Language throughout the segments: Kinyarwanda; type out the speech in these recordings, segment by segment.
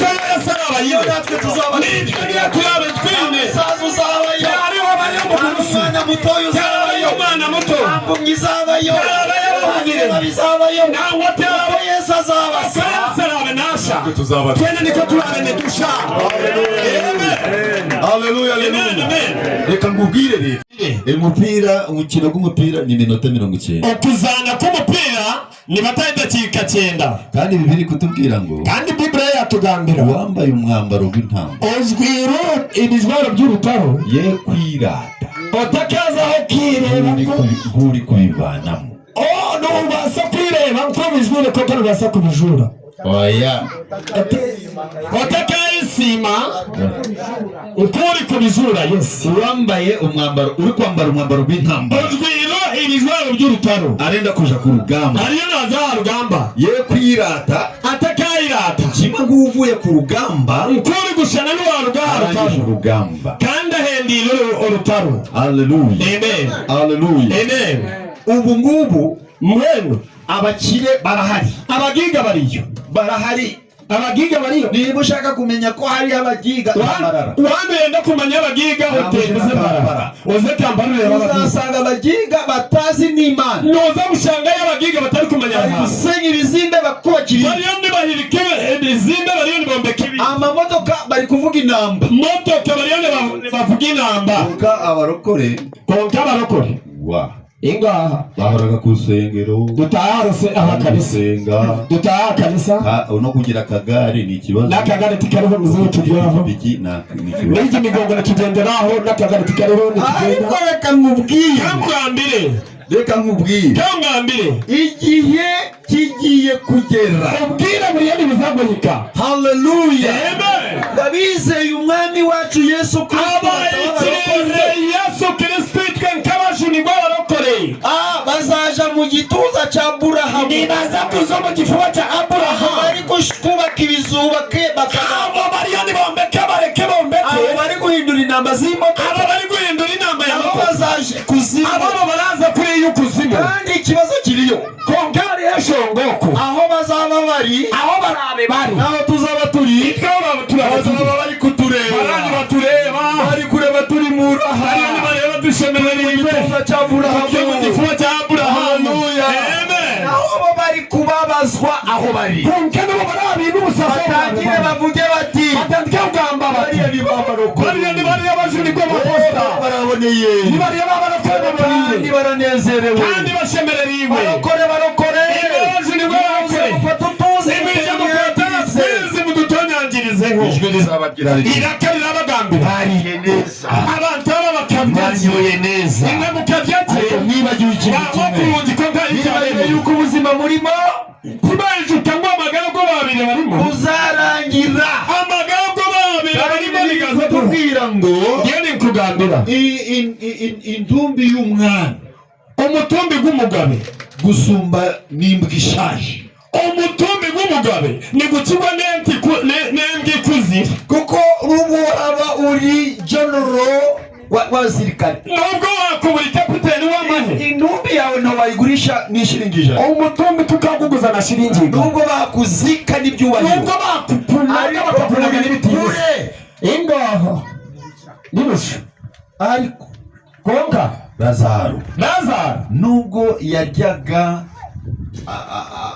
Yesu araba Iyo natwe tuzaba nitwe niyo turabe twine. Umusaza uzabayo, hariho abanyamugurusi, umwana mutoya uzabayo, umwana muto, nta mpumyi izabayo, Yarabayo abahumire. nta bizabayo, nangwa kuko Yesu azabasa. Yesu arabe nasha. Tuzaba Twene niko turabe nidusha. Amen. Haleluya. Amen. Haleluya. Amen. Reka nkubwire rero, Umupira, umukino w'umupira ni iminota 90. Okuzana k'umupira ni bataye dakika 9. Kandi Bibiri kutubwira ngo kandi Biblia yatugambira uwambaye umwambaro w'intama ojwiro ibijwaro by'urutaro ye kwirata otakazaho kireba nk'uri kubivanamo. Oh, nubasa kwireba nk'ubijwire koko nubasa kubijura. Oya. Otakayisima ukuri kubijura, yes. Uwambaye umwambaro, uri kwambara umwambaro w'intambara, ojwiro ibijwaro by'urutaro, arenda kuja ku rugamba, ariyo naza aha rugamba, ye kwirata atakayirata kimwe nk'uvuye ku rugamba, ukuri gushana n'uwarugaha arangije rutaro, urugamba. Kandi ahendire urutaro. Haleluya. Amen. Haleluya. Amen. Ubu ngubu Mwenu abakire barahari. Abagiga bariyo. Barahari. Abagiga bariyo. Niba ushaka kumenya ko hari abagiga, Mbarara. Wamenda kumanya abagiga, utembuze Mbarara, uze Kampala urebe abagiga. Uzasanga abagiga batazi n'Imana. Nuza gushangayo abagiga batari kumenya Bari Ruhanga. gusenya ibizimbe, bakubaka ibindi. Bariyo nibahirike ebizimbe, bariyo nibombeka ibi Amamodoka bari kuvuga inamba. Motoka bariyo nibavuga inamba. Konka abarokore, konka abarokore, wa ingaha bahoraga ku rusengero, dutaha se aha kanisa, gusenga. Dutaha kanisa. No kugira akagare ni ikibazo. N'akagare tikariho muzehe tugeraho. Ipikipiki ni ikibazo. N'igi migongo nitugenderaho, n'akagare tikariho nitugenda. Ariko reka nkubwire, kangambire, reka nkubwire, kangambire, igihe kigiye kugera, ubwire buriya ntibizagoyika. Haleluya. Amen. Abizeye umwami wacu Yesu Kristo, abayikirize Yesu Kristo itwe nk'abajuni b'abarokore, Ah, bazaja mu gituza cya Aburahamu. Nibaza kuza mu gifuba cya Aburahamu. Bari kubaka ibizu bake bakaba Abo bariyo nibombeke, bareke bombeke. Abo bari guhindura inamba z'imodoka, abo bari guhindura inama ya abo moto, bazaje kuzimu. Abo bo baraza kuri iyo kuzimu. Kandi ikibazo kiriyo, konka hariyo shongoko, aho bazaba bari, aho barabe bari, naho tuzaba turi, itwe turaba bazaba bari kutureba, barani batureba, bari kureba turi mu raha, bariyo nibareba dushemerewe gituza cya Aburahamu. Tujye mu gifuba cya Aburahamu. Haleluya. Amen. Naho bo bari kubabazwa aho bari, konka nabo barabi n'ubusasa, batangire bavuge bati, batandike kugamba bati, bariya ni babarokore, bariya ni bariya bajuni b'abaposita, baraboneye, ni bariya b'abarokore kandi baboneye, baranezerewe, kandi bashemerewe. Barokore, barokore, Abajuni b'abarokore, mufate utuzi, nimwije mufata twizi mudutonyangirizeho. Ijwi rizababwira riti, iraka rirabagambira, bariye neza, abantu aba bakabya, mwanyoye neza, imwe mukabya ariko mwibagiwe ikintu ntabwo kimwe, kurungi ko mwibagiwe yuko ubuzima murimo kubayijuka ngo amagara go babiri barimo buzarangira. Amagara go babiri barimo bigaza kutubwira ngo ngiye ni kugambira intumbi y'umwana, umutumbi gw'umugabe, gusumba n'imbwa ishaje. Umutumbi gw'umugabe ni gukirwa n'embwa ikuzire. Kuko n'ubwo waba uri general w'abasirikare, nubwo wakubura kapiteni w'amahe, intumbi yawe ntiwayigurisha n'ishiringi 100. Umutumbi tukaguguza na shiringi. Nubwo bakuzika n'ibyubahiro, nubwo bakupunaga, ariko bakapunaga uri n'ibiti kure. Ingaho nibusha. Ariko konka Lazaro, Lazaro, nubwo yaryaga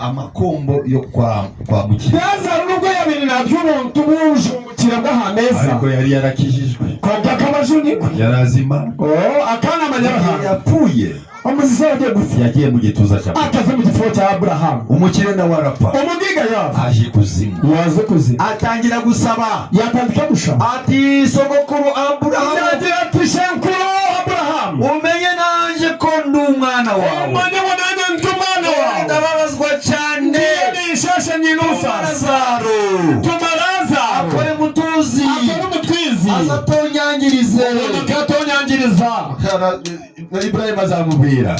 amakombo yo kwa mukire, Lazaro nubwo yabiri naby'ubuntu bujungukira bw'ahameza, ariko yari yarakijijwe, konka akabajunigwe, yari azi Imana. Oh, akana Igihe amanyarahanga, yapfuye, umuzisa yagiye gupfa, yagiye mu gituza cya akaze mu gifubo cya Aburahamu. Umukire nawe arapfa, umugiga yava, aje ikuzimu, yaze kuzimu, atangira gusaba, yatandika gushaka, ati sogokuru Aburahamu, yagira ati shenkuru Aburahamu, umenye nanjye ko ndi umwana wawe, umenye ngo nanjye ndi umwana wawe, ndababazwa cyane, ngiye nishashe nyinusasa, Lazaro, tuma Lazaro akore mutuzi, akore umutwizi, aza atonyangirize, akatonyangiriza. Ibrahim azamubwira,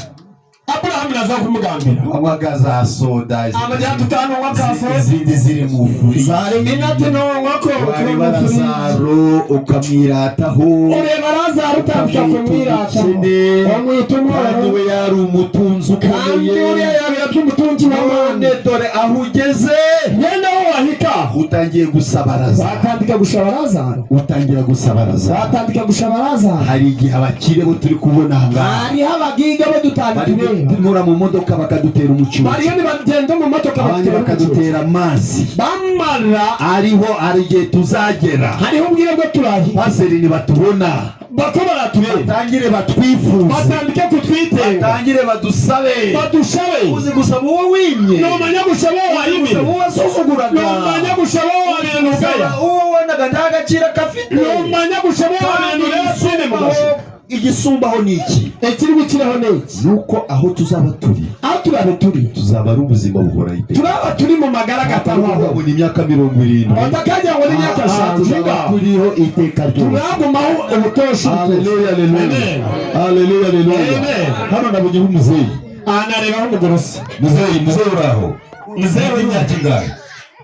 Aburahamu naza kumugambira, wanywaga za soda, amajyana tutanu nywa ka soda, izindi ziri mu furi, zari minati nonywa ko wareba Lazaro ukamwirataho, ureba Lazaro utandika ukamwita kumwirataho, umukene, umwita kandi umworo, we yari umutunzi kandi ukomeye. uriya yabira by'umutunzi w'amani. None dore aho ugeze. Yenda aho wahika. Aho Utangiye gusabaraza. Watandika gushaba Lazaro. Utangira gusabaraza. Watandika gushaba Lazaro. Hari igihe abakire bo turi kubona aha ngaha Hariho abagiga bo dutandika bari ureba. kunyura mu modoka bakadutera umucucu, Bariyo nibagenda mu modoka abandi bakadutera bakadutera amazi. Bamara. Ariho hari igihe tuzagera, Hariho ubwire bwo turahi paseri nibatubona bako baratureba, batangire batwifuze, batandike kutwitenga, batangire badusabe. Badushabe. Uzi gusaba uwo wimye? Numanya gushaba uwo wayimye? Gusaba uwo wasuzuguraga? Numanya gushaba uwo wabintu ugaya? Uwo wabonaga nta gaciro kafite? Numanya gushaba uwo wabintu rero sine mugasho? Igisumbaho ni iki? Ekiri gukiraho ni iki? Nuko aho tuzaba turi, Aho turabe turi, tuzaba ari ubuzima buhoraho iteka. Turaba turi mu magara gatabaho. Ngo ni imyaka 70. Otakagira ngo n'imyaka Ah, 50 tuzaba ngaho turiho iteka ryose. Turagumaho ubutosha. Haleluya, haleluya. Amen. Haleluya, haleluya. Amen. Hano nabonyeho umuzeyi. Anarebaho umugorosi. Muzeyi, muzeyi, uraho? Muzeyi. Imyaka ingahe?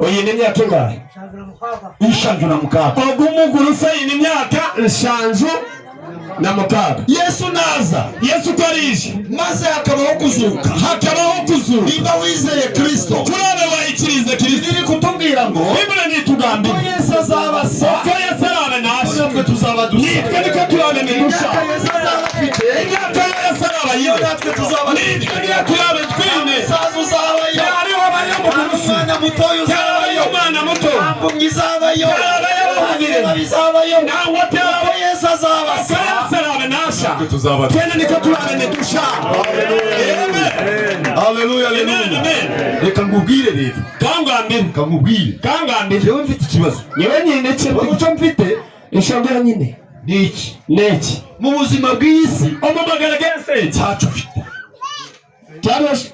Uyu ni imyaka ingahe? 76. Ubwo umugurusi iyi ni imyaka 76. Yesu naza, Yesu uko arije, maze hakabaho kuzuka, hakabaho kuzuka, niba wizeye Kristo, turabe wayikirize Kristo, iri kutubwira ngo Biblia nitugambire ko Yesu azaba asa, uko Yesu arabe nashe, natwe tuzaba dusa. Nitwe niko turabe nidusha. Imyaka Yesu azaba afite, Imyaka Yesu araba iyo yiwe, natwe tuzaba nitwe niyo turabe twine. Umusaza uzabayo, Hariho abanyamugurusi, umwana mutoya hariho uzabayo, umwana muto, mpumyi izabayo, Hariho abirema bizabayo, nangwa ko Yesu azaba uko asa, Yesu arabe nasha, tuzaba. Twene niko turabe nidusha. Amen. Haleluya, Amen. haleluya. Amen. Reka nkubwire rero. Kangambire. Reka nkubwire. Kangambire. Jewe mfite ikibazo. Nyewe nyine Ikibazo cyo cyo mfite ishongera nyine ni iki? Neki. Mu buzima bw'isi Omumagara g'ensi ntacyo ufite. Cyaroshe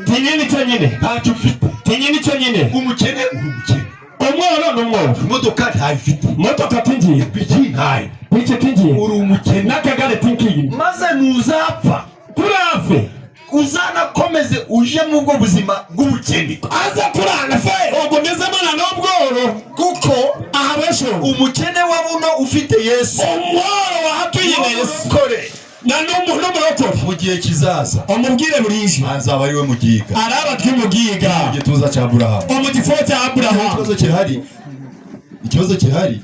tinyini cyo nyine. Ntacyo ufite. Tinyini cyo nyine. Umukene uri umukene. Omworo n'omworo. Imodoka ntayo ufite. Motoka tingiye. Piki ntayo. Piki tingiye. Uri umukene. N'akagare tinkiye. Maze ntuzapfa, Kurafe uzanakomeze uje mu bwo buzima bw'ubukene, aza kurana fe ogumizemana n'obworo, kuko ahabesho umukene wa buno ufite Yesu, omworo wahatuyine Yesu kore na n'umurokore, mu gihe kizaza omubwire burije azaba ari we mugiga araba twimugiga mu gituza cya Aburahamu. Omu gifo cya Aburahamu. Ikibazo gihari, ikibazo gihari,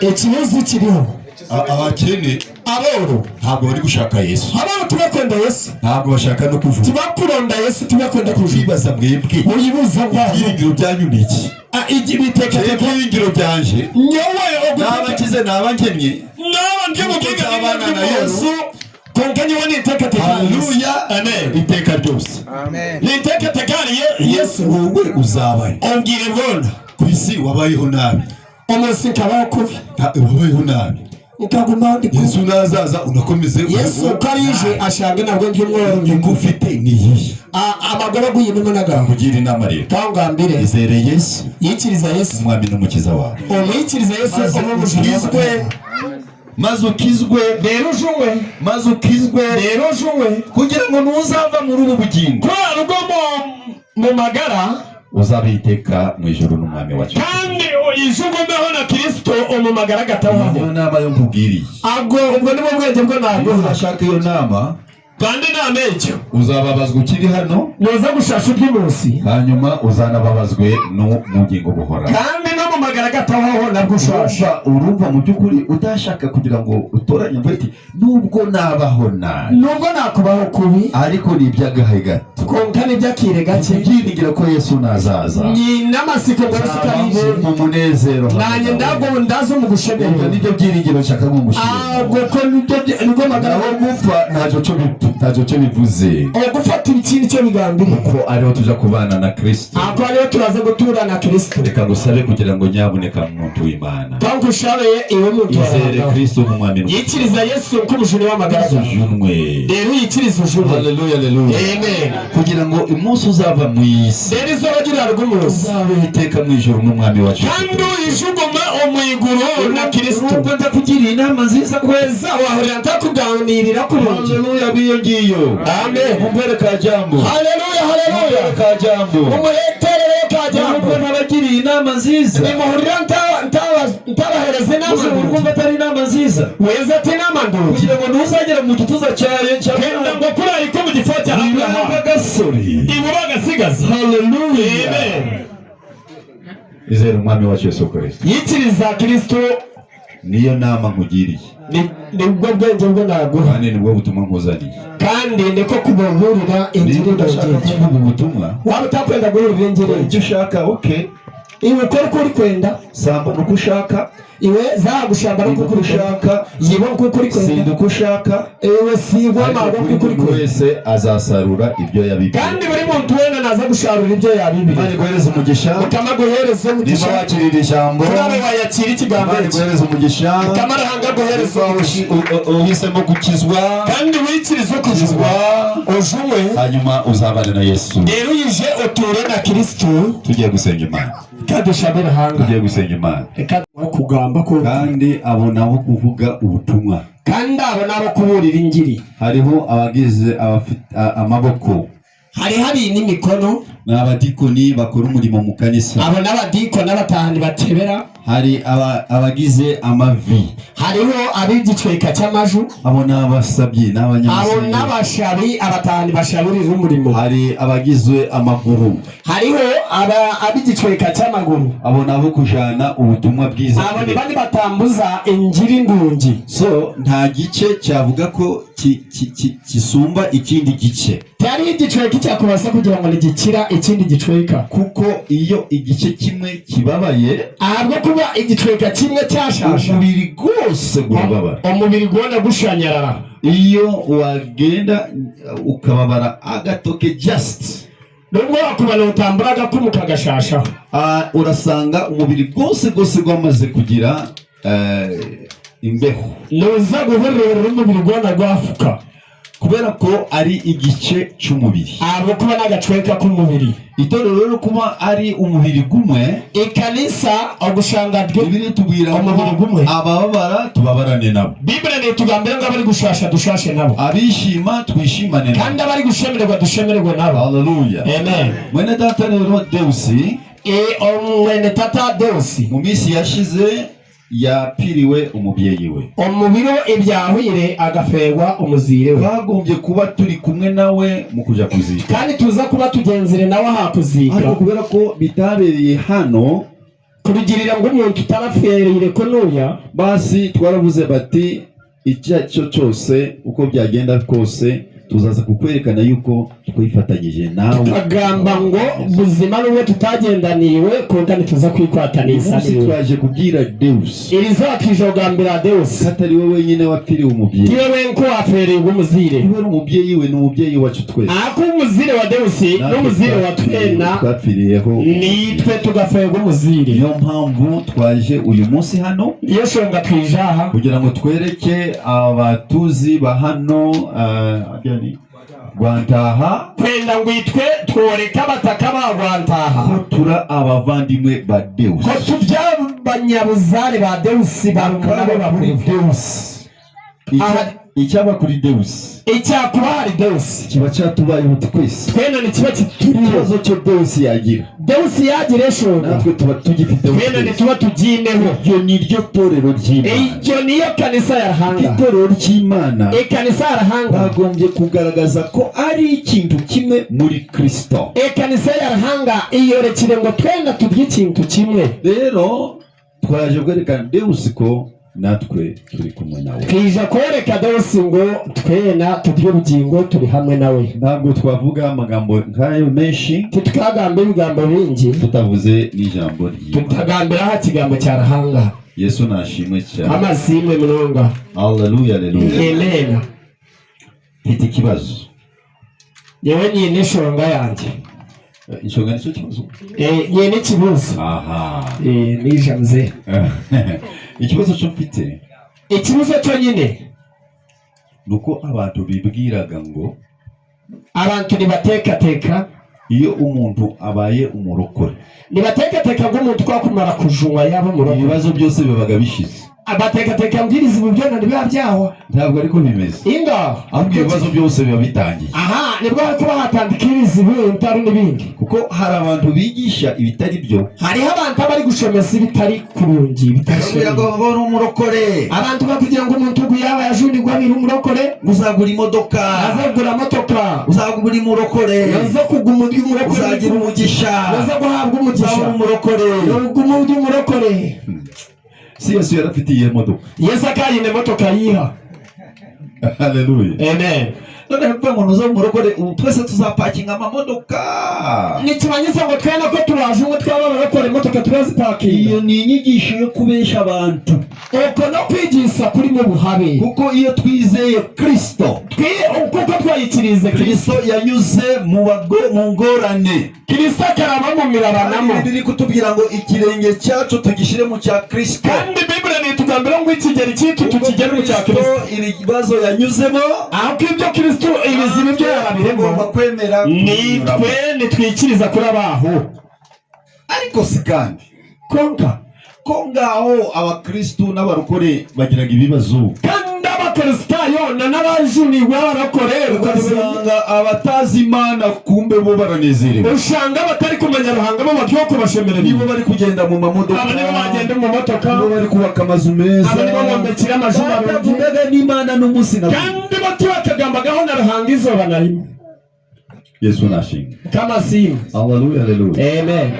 Ikibazo kiriho, abakene aboro ntabwo bari gushaka Yesu, aboro tubakunda Yesu, ntabwo bashaka no kuvuga. Tubakuronda Yesu, tubakunda kuja. Kwibaza mwebwe, Muyibuza ngaho. ibyiringiro byanyu ni iki? Ibitekateko. Ibyiringiro byanje, Nyowe naba oguteka nkize naba nkennye, naba ndi mugiga Nzabana na Yesu. Konka nyowe nitekateka. Haleluya. Amen. Iteka ryose. Nitekateka Yesu. Wowe uzabaye Ombwire bwona. Ku isi wabayeho nabi. Omunsi nkabaho kubi. Wabayeho nabi. Nkagumaho ndi kubi. Yesu nazaza unakomeze. Yesu uko arije ashange nabwo ndi umworo. Inyungu ufite ni iyihe? Amagara guyinuma n'agaho. Kugira inama rero, Kangambire. izere Yesu, Yikiriza Yesu, umwami n'umukiza wawe, umwikiriza Yesu Maze umubujije. ukizwe, maze ukizwe, Rero ujumwe, maze ukizwe, rero ujumwe, kugira ngo ntuzava muri ubu bugingo, kurara ubwo mu magara, uzabe iteka mu ijuru n'umwami wacu. Kandi ijugumeho na Kristo mu magara gatabaho. Niyo nama yo nkubwiriye. Ubwo ubwo nibwo bwenge bwo Iyo naguha. udashaka iyo nama, Kandi inama icyo, uzababazwa ukiri hano, nuza gushasha uby'umunsi, hanyuma uzanababazwe no mu bugingo buhoraho. Kandi no mu magara gatabaho nabwo ushasha. Urumva, urumva mu by'ukuri utashaka kugira ngo utoranye ngo uti nubwo nabaho nabi, Nubwo nakubaho kubi, ariko ni iby'agahe gato, konka n'ibyakire gake, ibyiringiro ko Yesu nazaza ni n'amasiko ngo Yesu nzabaho karije mu munezero hamwe nanjye nawe. ndabwo ndaza mu Ibyo gushemererwa. nibyo byiringiro nshaka ngo ngushyire. Ubwo ko nibwo magara. Naho gupfa ntacyo cyo bivuze, Gufata ikindi cyo bigambiriye, ko ariho tuja kubana na Kristo. Ako ariyo turaza gutura na Kristo. Reka ngusabe kugira ngo nyabuneka muntu w'Imana, Kandi ushabeye iwe muntu izere wawe, Kristo nk'umwami yikiriza Yesu nk'umujuni w'amagara yawe. ujunwe. Rero yikiriza ujunwe. Haleluya, haleluya. Amen. Kugira ngo umunsi uzava mu isi, Rero izuba ry'urara rw'umunsi, uzabeho iteka mu ijuru n'umwami wacu. Kandi uyijuguma umwiguru na Kristo. Urumva ndakugiriye inama nziza ko Weza wahurira ntakuganirira ku rugi. Haleluya b'iyo ngiyo. Amen. Mumbere ka jambo. Haleluya, haleluya. Mumbere ka jambo. Umuheterere kajambo. Nubwo ntabagiriye inama nziza, Nimuhurira ntabahereza inama gusa ndungi. urumva atari inama nziza, Weza ati inama ndungi, kugira ngo ntuzagera mu gituza cyawe cya Kenda ngo kuri ko mu gifo cya Aburahamu gasore. Ibuba agasigaza. Haleluya. Amen. Izere umwami wacu Yesu Kristo. Yikiriza Kristo. Niyo nama nkugiriye. Nibwo bwenge bwo naguha. Kandi nibwo butumwa nkuzaniye. Kandi niko kubaburira injiri. Niba udashaka Ndongera kuvuga ubutumwa, waba utakwenda guhurira injiri, icyo ushaka, okay. Iwe ukora uko uri kwenda. Sambana uko ushaka. Iwe zagushamba Niba kuko uko uri kwenda. ushaka. Yiba kuko uri kwenda. Sinda uko ushaka. Iwe sigwa Ariko mago buri kuko uri muntu kwenda. wese azasarura ibyo yabibye. Kandi buri muntu wena naza gusharura ibyo yabibye. Imana iguhereze umugisha. Mukama guhereze Niba umugisha. wakirira ijambo, Kurabe wayakira ikigambo Imana cye. iguhereze umugisha. Mukama arahanga guhereza Niba umugisha. uhisemo gukizwa, Kandi wikirize kujuzwa ujumwe. Hanyuma uzabane na Yesu. Rero uyije uture na Kristo. Tugiye gusenga Imana. Kadushabira hanga. Tugiye gusenga Imana. Reka kugamba ko Kandi abo nabo kuvuga ubutumwa. Kandi abo nabo kuburira ingiri. Hariho abagize abafite amaboko. Hari n'imikono. Ni abadikoni bakora umurimo mu kanisa. Abo n'abadikoni n'abatahani batebera. Hari abagize amavi. Hariho ab'igicweka cy'amaju. Abo ni abasabyi Abo n'abanyamasengesho. n'abashabi abatahani bashaburira umurimo. Hari abagizwe amaguru. Hariho ab'igicweka cy'amaguru. Abo nabo kujana ubutumwa bwiza. Abo ni bandi batambuza ingiri ndungi. So nta gice cyavuga ko kisumba ikindi gice. Cyariho igicweka icyakubasa kugira ngo ntigikira ikindi gicweka. Kuko iyo igice kimwe kibabaye, Ahabwo kuba igicweka kimwe cyashasha, umubiri rwose gurababara. Umubiri gwona gushanyarara. Iyo wagenda ukababara agatoke just, Nubwo wakubana utambura agakumu kagashashaho, urasanga umubiri rwose rwose rwamaze kugira imbeho. Nuza guhurira umubiri gwona gwafuka. Kubera ko ari igice cy'umubiri. Ahabwo kuba n'agacweka k'umubiri. Itorero rero kuba ari umubiri gumwe, Ikanisa ogushanga ryo Bibiliya itubwira ngo umubiri gumwe. Abababara tubabarane nabo. Biblia nitugambira ngo abari gushasha dushashe nabo. Abishima twishimane nabo. Kandi abari gushemererwa dushemererwe nabo. Haleluya. Amen. Mwene data rero Deusi, Omwene tata Deusi, mu minsi yashize yapiriwe umubyeyi we. Omubiro ibyahwire agafegwa umuzire we. Bagombye kuba turi kumwe nawe mu kuja kuzika. Kandi tuza kuba tugenzire nawe hakuzika. Ariko kubera ko bitabereye hano, Kurugirira ngo umuntu utarafwerire ko nuya, basi twaravuze bati icyo ari cyo cyose uko byagenda kose tuzaza kukwerekana yuko twifatanyije nawe. Tukagamba ngo buzima n'ubwo tutagendaniwe konka ntituza kwikwatanisa Uyu munsi niwe. twaje kubwira Deus Iri zuba twije kugambira Deus ko atari we wenyine wapfiriwe umubyeyi. tiwe wenko wafererwa umuzire. Kubera umubyeyi we ni umubyeyi wacu twese. Ako umuzire wa Deusi Natwe n'umuzire wa twena, twapfiriyeho. nitwe tugaferwa umuzire. Niyo mpamvu twaje uyu munsi hano Iyo shonga twijaha kugira ngo twereke abatuzi ba hano Rwantaha kwenda ngo itwe tworeke abataka ba Rwantaha ko tura abavandimwe ba Deus. Ko tuby'abanyabuzare ba Deusi barumuna be Kuri bakuru. Deus. Aha. Icyaba kuri Deus Icyakuba hari Deusi kiba cyatubayeho twese. Twena ni kiba kituriho. Ikibazo cyo Deus yagira, Deusi yagira eshonga, natwe tuba tugifiteho twena twese. ntituba tugineho. Iryo ni ryo torero ry'Imana. Iryo niyo kanisa ya Ruhanga. Itorero ry'Imana Ikanisa ya Ruhanga bagombye kugaragaza ko ari ikintu kimwe muri Kristo. Ikanisa ya Ruhanga iyorekire ngo twenda turye ikintu kimwe. Rero twaje kwerekana Deus ko natwe turi kumwe nawe. Twija kwereka Deusi ngo twena turye ubugingo turi hamwe nawe. Ntabwo twavuga amagambo nk'ayo menshi Titwagamba ibigambo bingi tutavuze n'ijambo ry'Imana. tutagambiraho ikigambo cya Ruhanga. Yesu nashimwe cyane. Amazimwe munonga. Haleluya, haleluya. Amen. Mfite ikibazo. Yewe nyine ishonga yanjye. Inshoga nicyo kibazo. Nyine ikibuzo. Aha. Nija mzee. Ikibazo cyo mfite Ikibuzo cyonyine ni uko abantu bibwiraga ngo abantu nibatekateka iyo umuntu abaye umurokore, nibatekateka ngo umuntu twakumara kujunywa yaba murokore, ibibazo byose bibaga bishize. Abatekateka mbwiriza ibi byona ntibiba byahwa. Ntabwo ariko bimeze. Inga. Ahubwo ibibazo byose biba bitangiye. Aha nibwo hari kuba hatandika ibizibu, intaro n'ibindi. Kuko hari abantu bigisha ibitari byo. Hariho abantu bari gushomesa ibitari kurungi. Bakubwira ngo Bitari. ngo uri umurokore. Abantu bakugira ngo umuntu ugu yaba yajunigwa abiri umurokore. Uzagura imodoka. Azagura motoka. Uzagura umurokore. Yoza kuguma undi umurokore. Uzagira umugisha. Yoza guhabwa umugisha. Uzabura umurokore. Uguma undi umurokore. Si Yesu yarafite iyihe modoka? Yesu akayine motoka yiha. Haleluya. Amen. None kuvuga ngo ntuzaba umurokore, ubu twese tuzapakinga amamodoka. Nikimanyisa ngo twene ko turaje umwe twaba abarokore imotoka turazipakinga. Iyo ni inyigisho yo kubesha abantu. Uko no kwigisa kuri mu buhabe. Kuko iyo twizeye Kristo, Kuko twayikirize Kristo. Kristo yanyuze mu mu ngorane. Kristo akaraba mu mirabanamo. Bibiri kutubwira ngo ikirenge cyacu tugishyire mu cya Kristo. Kandi Biblia nitugambira ngo ikigeri cyitu tukigere mu cya Kristo. Ibibazo yanyuzemo, Aho ko ibyo Kristo ibiziba ibyo yarabiremo, tugomba kwemera nitwe nitwikiriza kuri abaho. Ariko si kandi Konka ko ngaho abakristu n'abarokore bagiraga ibibazo, kandi abakristayo na n'abajuniwe abarokore, ugasanga abatazi Imana kumbe bo baranezerewe. Usanga batari kumenya ruhanga bo bagiye kubashemerera. Nibo bari kugenda mu mamodoka, Aba nibo bagenda mu motoka. nibo bari kubaka amazu meza, Aba nibo bombekera amazu marungi. batavugaga n'Imana n'umunsi na Kandi bati bakagambagaho na ruhanga izuba na rimwe. Yesu nashinga. Kamasimu. Haleluya, haleluya. Amen.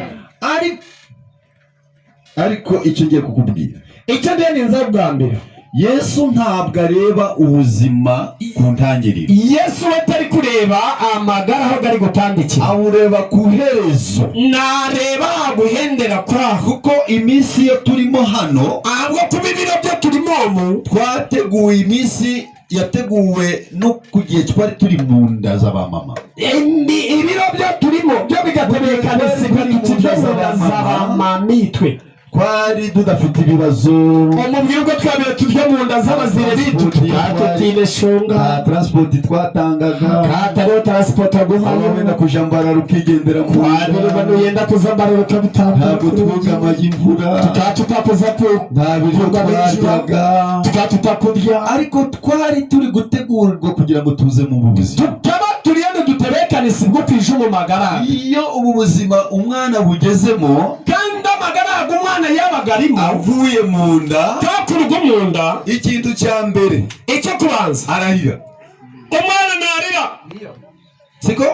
Ariko icyo ngiye kukubwira, Icyo ndiye ninza bwa mbere, Yesu ntabwo areba ubuzima ku ntangiriro, Yesu we atari kureba amagara aho gari gutandikira, awureba ku herezo. Nareba aguhendera kwaho. Kuko iminsi yo turimo hano, Ahubwo kuba ibiro byo turimo umu, twateguye iminsi yateguwe no ku gihe twari turi mu nda z'abamama. Ibiro byo turimo byo bigatebekanisiga tukibyo z'abamamitwe. Twari tudafite ibibazo. Umubwira ubwo twabire turya mu nda z'abazire bitu tukatutine shunga. Nta transport twatangaga. Katariho transport aguhaye. Wenda kujambara rukigendera mu Wabireba nuyenda kuzambara rukabitanga. Ntabwo twugamaga imvura. Tukatutakuza ku Nta biryo twaryaga. Tukatutakurya. Ariko twari turi gutegurwa kugira ngo tuze mu buzima. Tukaba turiyo dutebekanisa ubwo kwije mu magara. Iyo ubu buzima umwana bugezemo, Kandi amagara umwana yabaga arimo, avuye mu nda, kakurwa mu nda, ikintu cya mbere icyo kubanza ararira. Umwana narira. Siko?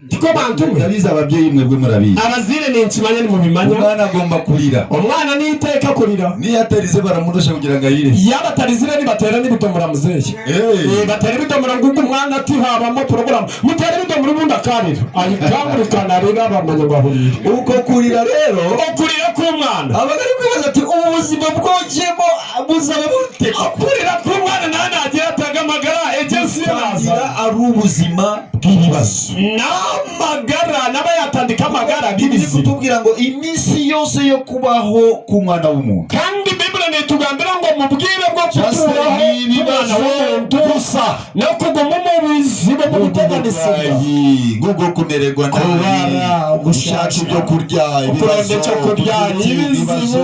Tiko bantu mwe. Ndabizi ababyeyi mwebwe murabizi. Abazire ni ikimanya ni mubimanya. Umwana agomba kurira. Umwana ni iteka kurira. Niyo atarize baramurusha kugira ngo ayire. Yaba atarizire nibatera n'ibidomora muzehe. Batera ibidomora ngo umwana ati habamo porogaramu. Mutera ibidomora ubundi akarira. Ayikamurikana arira bamenya ngo ahurire. Uko kurira rero, Ukurira k'umwana. abaga ari kwibaza ati ubu buzima bwogemo buzaba bute? Ukurira k'umwana nawe nagiye atanga amagara egensi yaza. Ari ubuzima bw'ibibazo. N'amagara n'aba yatandika amagara bw'ibiziba. Kutubwira ngo iminsi yose yo kubaho k'umwana w'umuntu, Kandi Biblia nitugambira ngo mubwire bwo kuturaho ibibazo umwana w'umuntu gusa no kuguma mu buzima mu guteganisibwa. Bwo kumererwa nabi, Kubara, gushaka ibyo kurya, Kurondera icyo kurya, ibibazo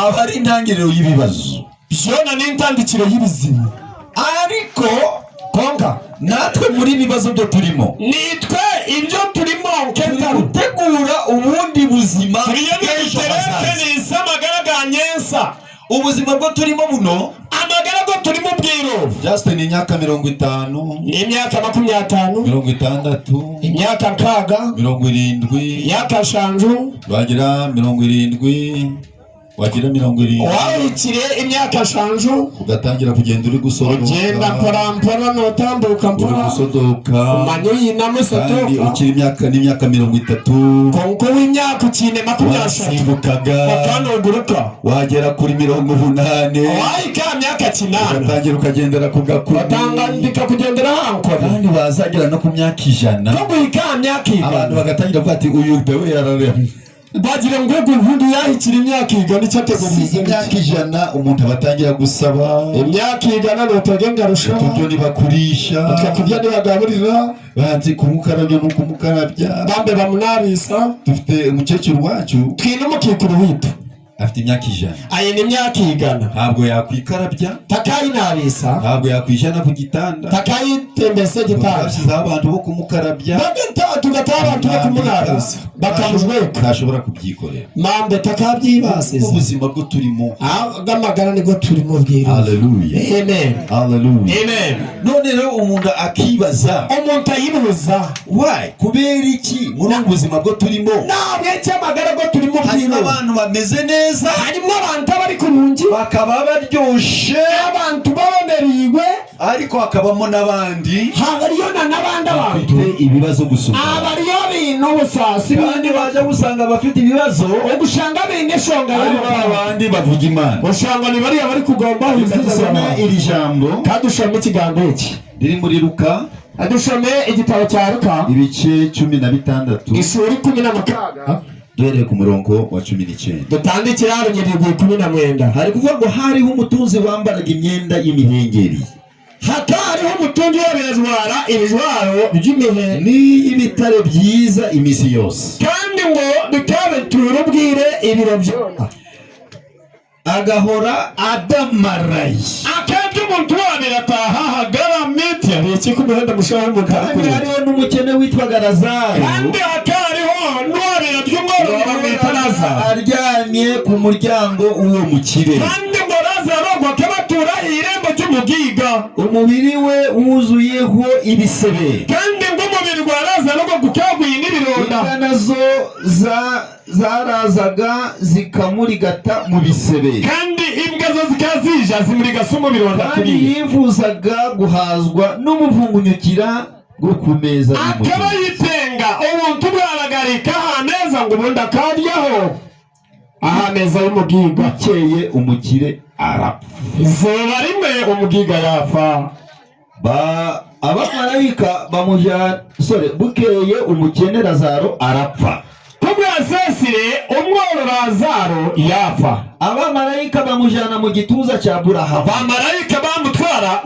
aba ari intangiriro y'ibibazo. Byona ni intandikiro y'ibizibu. Ariko Konka natwe muri ibibazo byo turimo, nitwe ibyo turimo nkentaru gutegura ubundi buzima turiyo bw'ejo hazaza. nituterekenisa amagara ga nyensa. Ubuzima bwo turimo buno, Amagara go turimo bwiro Justin imyaka 50, ni imyaka 50, 60, imyaka nkaga, 70, imyaka shanju, wagira 70, wagira 70, wahikire imyaka shanju, ugatangira kugenda uri gusodoka. Ugenda mpora mpora nutambuka Uri mpora. gusodoka. Umanyu yinamo Kandi sotoka. ukiri imyaka n'imyaka 30, Konko w'imyaka ukine 30, warasimbukaga. Ukanuguruka. Wagera kuri 80, Wahika myaka 80, ugatangira ukagendera ku gakoni. Batangandika kugendera hankoni. Kandi wazagera no ku myaka 100, Ko guhika myaka abantu 100, bagatangira kuvuga ati uyu dawe yararemye. Bagira ngo ugu nkundu yahikira imyaka 100 icyo ateganyiriza. Imyaka 100 umuntu aba atangira gusaba. Imyaka 100 nutege ngarusha. Uturyo ntibakurisha. Utwo kurya ntibagaburira. Banzi kumukarabya no kumukarabya. Bambe bamunabisa. Dufite umukecuru wacu. Twine umukikuru witu. Afite imyaka 100. Ayina imyaka 100. Ntabwo yakwikarabya. Takayinabisa. Ntabwo yakwijana ku gitanda. Takayitembese gitanda. Bashyizeho abantu bo kumukarabya. Tugataha abantu bo kumunabisa bakamujweka. Ntashobora kubyikorera. Mambe takabyibasiza. Ubuzima bwo turimo. Bw'amagara nibwo turimo bwira. Haleluya. Amen. Haleluya. Amen. None rero umuntu akibaza, Umuntu ayibuza, why, kubera iki muri ubu buzima bwo turimo ntabwo cy'amagara bwo turimo harimo bwira, abantu bameze neza, harimo abantu bari kurungi, bakaba baryoshe, abantu babonerigwe, ariko hakabamo n'abandi hariyo na n'abandi abantu bafite ibibazo gusumba. Abariyo bintu ubusasi. Kandi baje gusanga abafite ibibazo Ugushanga bine shonga ari ba bandi bavuga Imana. Ushanga ni bariya bari kugomba. Dusome iri jambo Kadushome ikigango iki riri muri Luka, adushome igitabo cya Luka, ibice 16, ishuri 16, duhereye ku murongo wa 19. Dutandikira runyirigwi 19. Hari kuvuga ngo hariho umutunzi wambaraga imyenda y'imihengeri Hatariho umutunzi w'abirajwara ibijwaro by'imihe n'iy'ibitare byiza iminsi yose, kandi ngo bikabitura ubwire ibiro byona, agahora adamaraye. Akenshi umuntu wabira ataha hagaramiti hari iki ku muhanda mushobora w'umuntu ari Kandi kureba. hariho n'umukene witwaga Lazaro, Kandi hakariho n'uwabira ry'umwororo bamwita Lazaro, aryamye ku muryango w'uwo mukire, kandi ngo Lazaro ngo akabatura irembo ry'umugiga, umubiri we wuzuyeho ibisebe, kandi ngo umubiri gwa Lazaro ngo gukagwiye n'ibironda, imbwa nazo zarazaga zikamurigata mu bisebe, kandi imbwa zo zikazija zimurigasa mu bironda. Kandi Kuri yifuzaga guhazwa n'ubuvungunyukira bwo ku meza akaba y'umukire. yitenga ubuntu bwaragarika ahameza ngo ubundi akaryaho ahameza y'umugiga. Bukeye umukire arapfa. Izuba rimwe umugiga yapfa. Abamarayika bamujyana, sorry, bukeye umukene Lazaro arapfa. Kubwa sesire umworo Lazaro yapfa. Abamarayika bamujyana mu gituza cya Aburahamu. Bamarayika bamutwara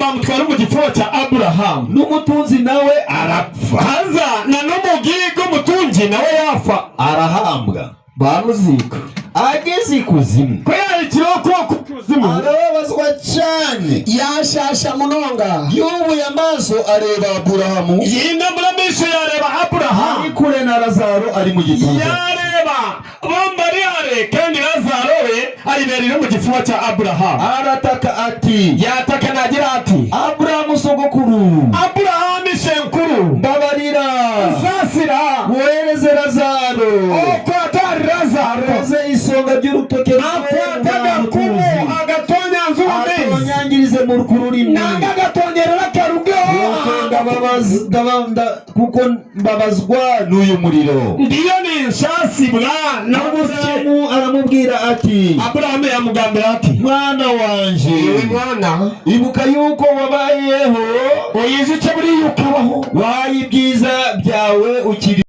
mu gifuba cya Aburahamu. N'umutunzi nawe arapfa, haza na n'umugiga umutungi nawe yapfa, arahambwa, bamuzika. Ageze ikuzimu, ko yahikiraho kuba ku kuzimu, arababazwa cyane, yashasha munonga, yubuye amaso areba Aburahamu yinamura amaso yareba ari Aburahamu kure na Lazaro ari mu gituza. Yareba bombi ari kandi Lazaro we ayibereye mu gifuba cya Aburahamu. Arataka ati, yataka nagira ati, Aburahamu sogokuru, Aburahamu ishenkuru, mbabarira, sasira, wohereze Lazaro, okwatari Lazaro, akoze isonga ry'urutoke rwe akwataga mu kumu ruzi, agatonyanza ubumenzi, atonyangirize mu rurimi, nanga agatonyerera karugeho, kuko kuko mbabazwa n'uyu muriro. Ndiyo ni nshasibwa n'ubusye. Aburahamu aramubwira ati, Aburahamu yamugambira ati, mwana wanje, iwe mwana, ibuka yuko wabayeho uyizice buriya ukabaho wahaye ibyiza byawe ukiri